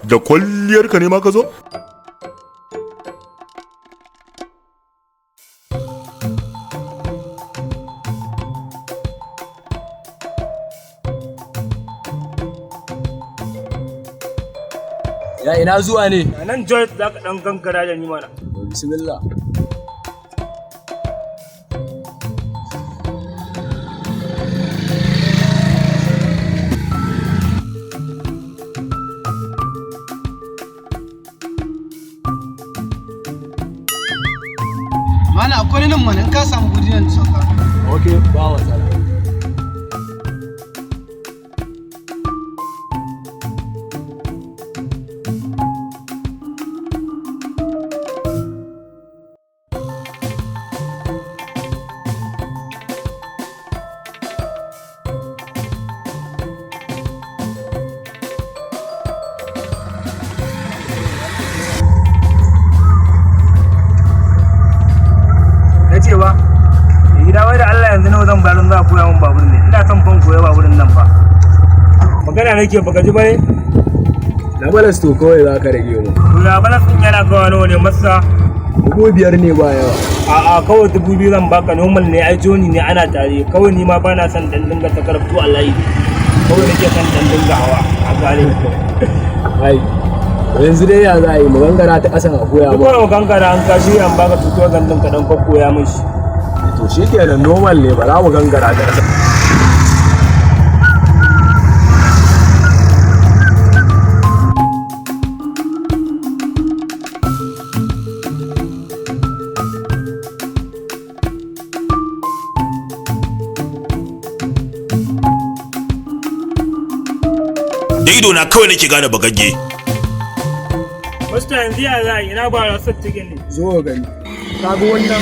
Da kwalliyarka ne ma ka zo? Ya ina zuwa ne? A nan joint za ka ɗan gangara da ni mana. Bismillah. Mana akwai nan mana in ka samu guri nan sauka. Ok, ba matsala. Na ce ba, mai gida wai da Allah yanzu nawa zan bayar za a koya min babur ne. Ina son fan koya baburin nan fa. Magana nake baka ji bane? Na balas to kawai za ka rage mu. To ya balas ɗin yana kawo nawa ne masa? 5,000 ne ba yawa. A'a kawai 2,000 zan baka, normal ne ai, joni ne ana tare. Kawai ni ma bana son dan dinga takarabtu a layi. Kawai nake son dan dinga hawa a gare. Ai. Yanzu dai ya za a yi mu gangara ta ƙasan a koya Duk ma. wani gangara an ka shirya an baka tutuwa gandun ka dan koya min shi. To shikenan, normal ne, ba za mu gangara ta ƙasa. Da ido na kawai nake gane bagagge. Wasu yanzu ya za a yi ina ba rasar cikin ne. Zo ka gani. Kaga wannan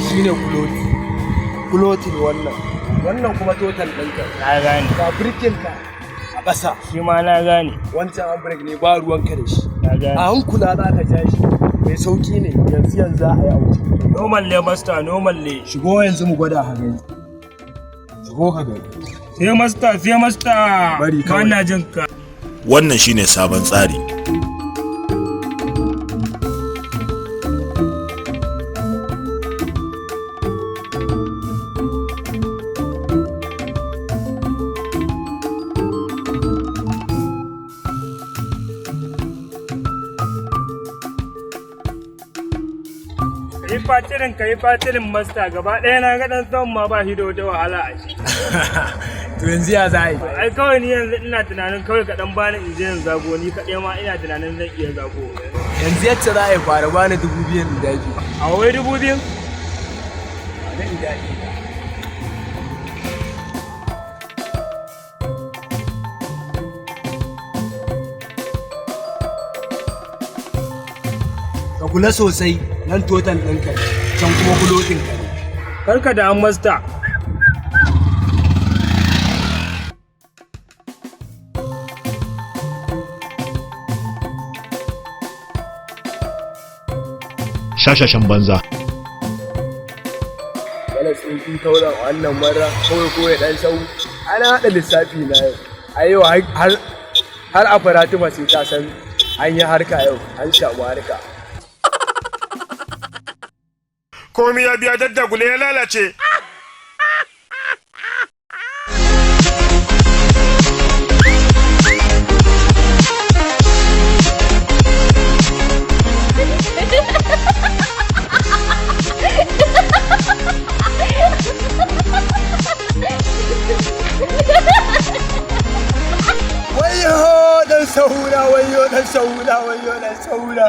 shine kuloti. Kulotin wannan. Wannan kuma total ɗinka. Na gane. Ga birkin ka a ƙasa. Shi ma na gane. Wancan handbrake ne, ba ruwanka da shi. Na gane. A hankula za ka ja shi. Mai sauki ne, yanzu yanzu za a yi auki. Normal ne masta, normal ne. Shigo yanzu mu gwada ka gani. Shigo ka gani. Sai masta, sai masta. Bari kawai. Ba na jin ka. Wannan shine sabon tsari. Ka yi fatirin, ka yi fatirin masta, gaba ɗaya na ga ɗan tsawon ma ba shi da wata wahala a shi. To yanzu ya za a yi? Ai kawai ni yanzu ina tunanin kawai ka ɗan bani in je in zago, ni kaɗai ma ina tunanin zan iya zago. Yanzu yacce za a yi, fara bani 2,000 in daji. A wai 2,000? Ba in daji. Ka kula sosai, nan total ɗinka ne, can kuma kulotin ka ne. Karka da an masta. Shashashan banza. Balas ɗin 2,000 a wannan mara kawai ko ya ɗan sau. Ana haɗa lissafi na yau. A yau har a Fatima sai ta san an yi harka yau, an samu harka. Komi ya biya daddagule ya lalace. Wayo dan sauna, wayo dan sauna, wayo dan sauna.